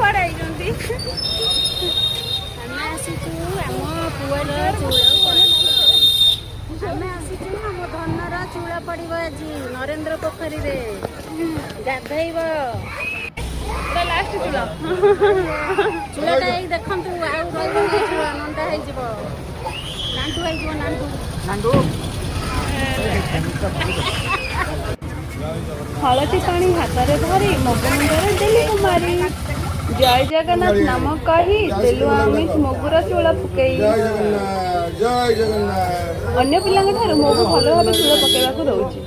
କୁଆଡ଼େ ଆଇଛନ୍ତି? ଆମେ ଆସିଛୁ ଆମ ପୁଅର ଚୂଳ। ଆମେ ଆସିଛୁ, ଆମ ଧନର ଚୂଳ ପଡ଼ିବ ଆଜି। ନରେନ୍ଦ୍ର ପୋଖରୀରେ ଗାଧେଇବ। ଏଇଟା ଲାଷ୍ଟ ଚୂଳ। ଚୂଳଟା ଏଇ ଦେଖନ୍ତୁ, ଆଉ ରହିବନି ଚୂଳ, ନଣ୍ଡା ହେଇଯିବ, ନାଣ୍ଡୁ ହେଇଯିବ, ନାଣ୍ଡୁ। ହଳଦୀ ପାଣି ହାତରେ ଧରି ମଗୁ ମୁଣ୍ଡରେ ଦେଲି କୁମାରୀ। ଜୟ ଜଗନ୍ନାଥ ନାମ କହି ଦେଲୁ ଆମେ ମଗୁର ଚୂଳ ପକେଇ। ଜୟ ଜଗନ୍ନାଥ, ଜୟ ଜଗନ୍ନାଥ। ଅନ୍ୟ ପିଲାଙ୍କ ଠାରୁ ମଗୁ ଭଲ ଭାବେ ଚୂଳ ପକେଇବାକୁ ଦଉଛି।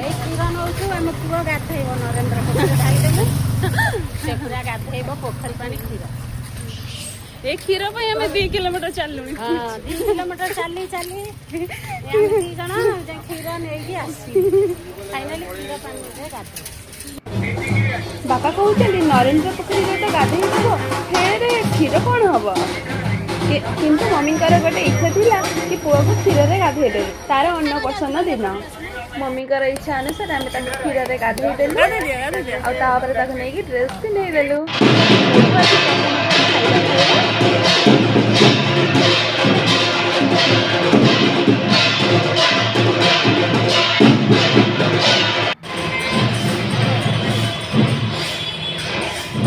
ଏଇ କ୍ଷୀର ନଉଛୁ, ଆମ ପୁଅ ଗାଧେଇବ। ନରେନ୍ଦ୍ର ପୋଖରୀ ଢାଳିଦେବୁ, ସେ ପୁରା ଗାଧେଇବ ପୋଖରୀ ପାଣି କ୍ଷୀର। ଏ କ୍ଷୀର ପାଇଁ ଆମେ 2 କିଲୋମିଟର ଚାଲିଲୁଣି। ହଁ, 2 କିଲୋମିଟର ଚାଲି ଚାଲି ଆମେ 2 ଜଣ ଯାଇ କ୍ଷୀର ନେଇକି ଆସିବୁ। ଫାଇନାଲି କ୍ଷୀର ପାଣିରେ ଗାଧେଇବୁ। ବାପା କହୁଛନ୍ତି, ନରେନ୍ଦ୍ର ପୋଖରୀରେ ତ ଗାଧେଇ ଯିବ, ଫେରେ କ୍ଷୀର କ'ଣ ହବ? କିନ୍ତୁ ମମିଙ୍କର ଗୋଟେ ଇଚ୍ଛା ଥିଲା କି ପୁଅକୁ କ୍ଷୀରରେ ଗାଧେଇ ଦେବେ ତାର ଅନ୍ନପ୍ରସନ୍ନ ଦିନ। ମମିଙ୍କର ଇଚ୍ଛା ଅନୁସାରେ ଆମେ ତାକୁ କ୍ଷୀରରେ ଗାଧେଇ ଦେଲୁ ଆଉ ତାପରେ ତାକୁ ନେଇକି ଡ୍ରେସ୍ ପିନ୍ଧେଇ ଦେଲୁ। ମଗୁ ଆଜି ପ୍ରଥମ ଥର ଖାଇବା ଖାଇବ।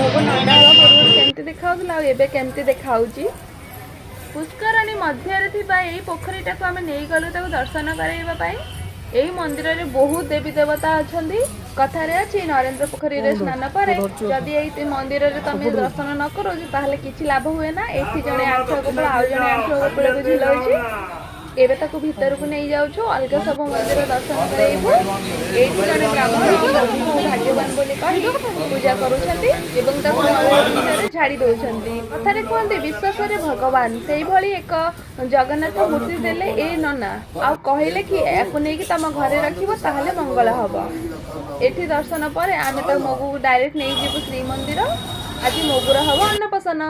ମଗୁ ନଣ୍ଡା ହେବା ପୂର୍ବରୁ କେମିତି ଦେଖାଯାଉଥିଲା ଆଉ ଏବେ କେମିତି ଦେଖାଯାଉଛି। ପୁଷ୍କରଣୀ ମଧ୍ୟରେ ଥିବା ଏଇ ପୋଖରୀଟାକୁ ଆମେ ନେଇଗଲୁ ତାକୁ ଦର୍ଶନ କରାଇବା ପାଇଁ। ଏଇ ମନ୍ଦିରରେ ବହୁତ ଦେବୀ ଦେବତା ଅଛନ୍ତି। କଥାରେ ଅଛି, ନରେନ୍ଦ୍ର ପୋଖରୀରେ ସ୍ନାନ ପରେ ଯଦି ଏଇ ମନ୍ଦିରରେ ତମେ ଦର୍ଶନ ନ କରୁଛ, ତାହେଲେ କିଛି ଲାଭ ହୁଏ ନା। ଏଠି ଜଣେ ଆଣ୍ଠୁଆ ଗୋପାଳ ଆଉ ଜଣେ ଆଣ୍ଠୁଆ ଗୋପାଳକୁ ଝୁଲାଉଛି। ଏବେ ତାକୁ ଭିତରକୁ ନେଇଯାଉଛୁ, ଅଲଗା ସବୁ ମନ୍ଦିର ଦର୍ଶନ କରାଇବୁ। ଏଇଠି ଜଣେ ବ୍ରାହ୍ମଣ ମଗୁକୁ ଭାଗ୍ୟବାନ ବୋଲି କହି ପୂଜା କରୁଛନ୍ତି ଏବଂ ତାକୁ ନଡ଼ିଆ ଝାଡ଼ି ଦଉଛନ୍ତି। କଥାରେ କୁହନ୍ତି, ବିଶ୍ୱାସରେ ଭଗବାନ। ସେଇଭଳି ଏକ ଜଗନ୍ନାଥ ମୂର୍ତ୍ତି ଦେଲେ ଏ ନନା ଆଉ କହିଲେ କି ଏହାକୁ ନେଇକି ତମ ଘରେ ରଖିବ, ତାହେଲେ ମଙ୍ଗଳ ହବ। ଏଠି ଦର୍ଶନ ପରେ ଆମେ ତ ମଗୁକୁ ଡାଇରେକ୍ଟ ନେଇଯିବୁ ଶ୍ରୀମନ୍ଦିର। ଆଜି ମଗୁର ହବ ଅନ୍ନପ୍ରସନ୍ନ।